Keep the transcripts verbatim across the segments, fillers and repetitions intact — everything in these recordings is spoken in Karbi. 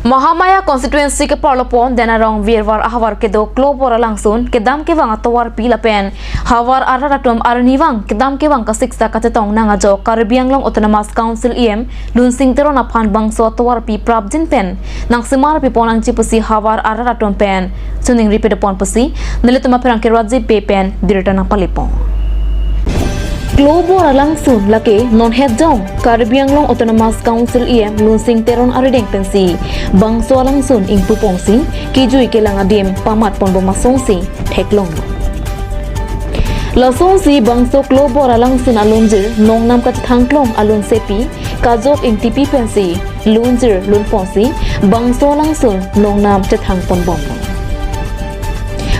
Mahamaya constituency keparlo pon Denarong Birvar ahavar kedo Klobor alangsun kedam kevang atovarpi lapen havar arat atum arnivang kedam kevang kasiksa kachetong nang ajok Karbi Anglong Autonomous Council E M Lunsing Teron aphan bangso atovarpi prapjin pen nangsemar pipon nangji pusi havar arat atum pen choningri pedopon pusi nelitum apherangke Rajiv Bey pen birta nangpalipon. Klobor alangsun lake non hetjong Karbi Anglong Autonomous Council E M Lunsing Teron arideng pensi bangso alangsun ingpupongsi kejui kelang adim pamat ponbom asonsi theklong. Lasonsi bangso Klobor alangsun alunjir nongnam kachethangklong alunsepi Kajok Ingtipi pensi lunjir lunponsi bangso alangsun nongnam chethang ponbomlo.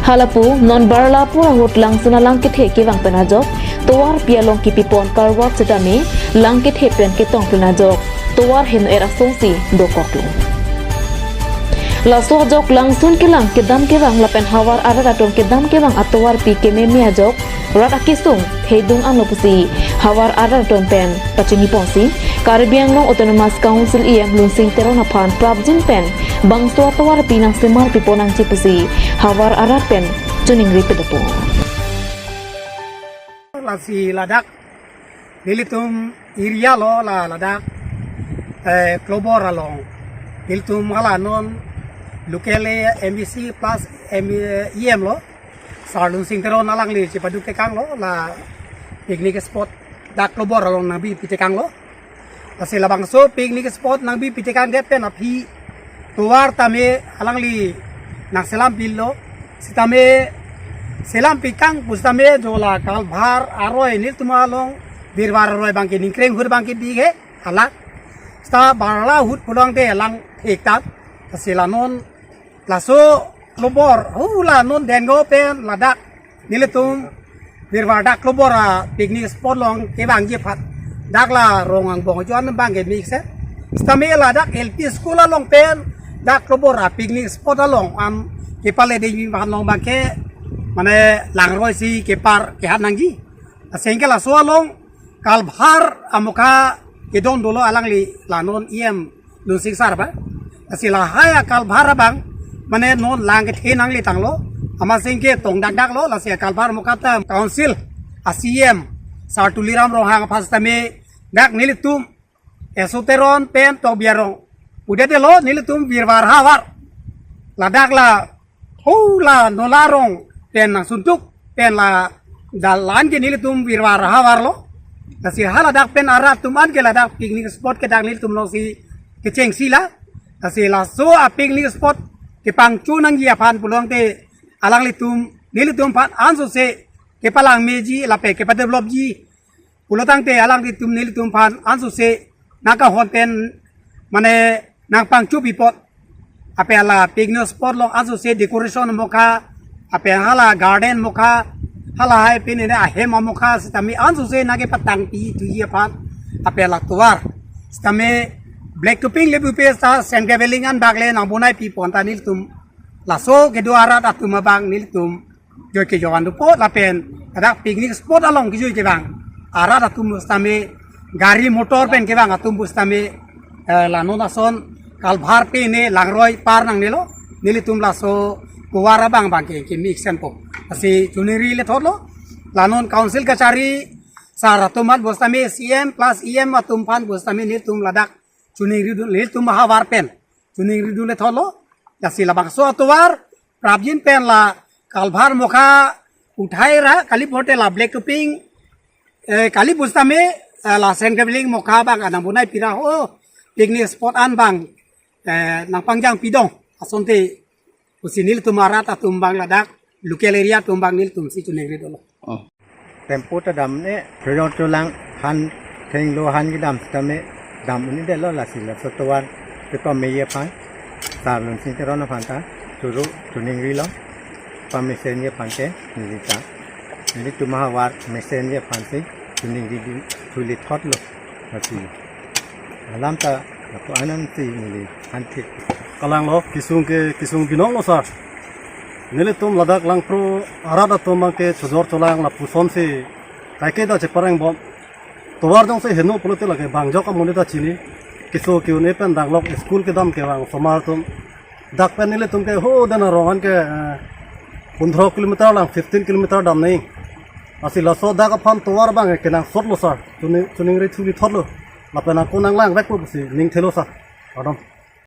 Halapu non Barlapur ahut langsun alang kethe kevang pen ajok tovarpi along kipipon karwak setame lang kethe pen ketong pen ajok tovar heno er asonsi dokoklo. Laso ajok langsun kelang kedam kevang lapen havar arat atum kedam kevang atovarpi kememe ajok rat akesung thedung anlo pusi havar arat atum pen pachiniponsi Karbi Anglong Autonomous Council E M Lunsing Teron aphan prapjin pen bangso atovarpi nangsemar pipon nangji pusi havar arat pen choningri pedopon. Lasi ladak nelitum area lo la ladak, eh, Klobor along. Nelitum hala non local M A C plus M, E M lo. Sar Lunsing Teron alangli chepaduk tekang lo la picnic spot dak Klobor along nangbipi tekang lo. Lasi labangso picnic spot nangbipi tekang det pen aphi tovar tame alangli nangselam pilo. Sitame selam pikang pusitame jo la kalbhar aroi nelitum along Birvar aroi abangke ningkreng hur abangke bige hala. Sita Barla ahut pulote lang thektan. Lasi la non laso Klobor hula non Dengo pen ladak nelitum Birvar dak Klobor a picnic spot along kevangji aphan dak la rong angbong ajo an abangke mix e. Sitame ladak L P school along pen dak Klobor a picnic spot along an kepale dei mi ban along abangke mane langroi si kepar kehat nangji. Asengke laso along kalbhar amokha kedon dolo alangli la non E M Lunsing Sar ba. Lasi lahai akalbhar abang mane non lang kethe nangle tanglo. Amat sengke tong dakdak lo lasi akalbhar amokha ta council a C E M Sar Tuliram Ronghang aphan sitame dak nelitum Esu Teron pen Tokbi arong pudet lo nelitum Birvar havar. Ladak la hula nolarong pen nangsuntuk pen la dalan ke nelitum Birvar havar lo. Lasi haladak pen arat atum an ke ladak picnic spot ke dak nelitum alongsi kechengsi la. Lasi laso a picnic spot kepangcho nangji aphan pulote alanglitum nelitum aphan ansose kepalang meji lapen kepadevelopji pulotangte alanglitum nelitum aphan ansose nangkahon pen mane nangpangcho pipot. Ape hala picnic spot along ansose decoration amokha, ape hala garden amokha, halahai pen ne ahem amokha sitame ansose nangkepatangpi thuji aphan, ape hala tovar sitame black topping le pupe sita sand cabling an bak le nangbonai pipon ta nelitum laso kedo arat atum abang nelitum joi kejok an dopo lapen ladak picnic spot along kejoi kevang arat atum sitame gari motor pen kevang atum sitame, eh, la non ason kalbhar pen ne langroi par nangnelo nelitum laso tovar abang abangke kemixenpo. Lasi choningri lethotlo la non council kachari sar atum aphan sitame C E M plus E M atum aphan sitame nelitum ladak choningri dun nelitum havar pen choningri dun lethotlo. Lasi labangso atovar prapjin pen la kalbhar amokha uthai ra kali pulote la black topping, eh, kali pusitame, eh, la sand cabling amokha abang nangbonai pira ho picnic spot an abang, eh, nangpangjang pidong asonte pusi nelitum arat atum abang ladak local area atum abang nelitumsi choningri dolo. Oh. Tempo ta dam ne, chojor cholang han thenglo han kedam sitame dam un-edetlo lasi laso tovar ketom meji aphan Sar Lunsing Teron aphan ta choro choningrilo. Pamesenji aphan ke neli ta nelitum havar mesenji aphansi choningri di thu lethotlo. Lasi alam ta lapu anam si neli hanthik. Kalanglo kesung ke kesung binong lo sar. Nelitum ladak Langpro arat atum abangke chojor cholang lapusonsi kaike ta cheparengbom. Tovar jongsi heno pulote lake bangjok amonit ta chini. Keso ke-un-e pen danglok school kedam kevang osomar atum. Dak pen nelitum ke ho den arong an ke, eh, pondro kilometer lang, fifteen kilometer dam nangji. Lasi laso dak aphan tovar abang ke kenangsot lo sir. Chuning, chuning ri thuli thot lo. Lapen ako nanglang vek po pusi ning thelo sir. Kardom.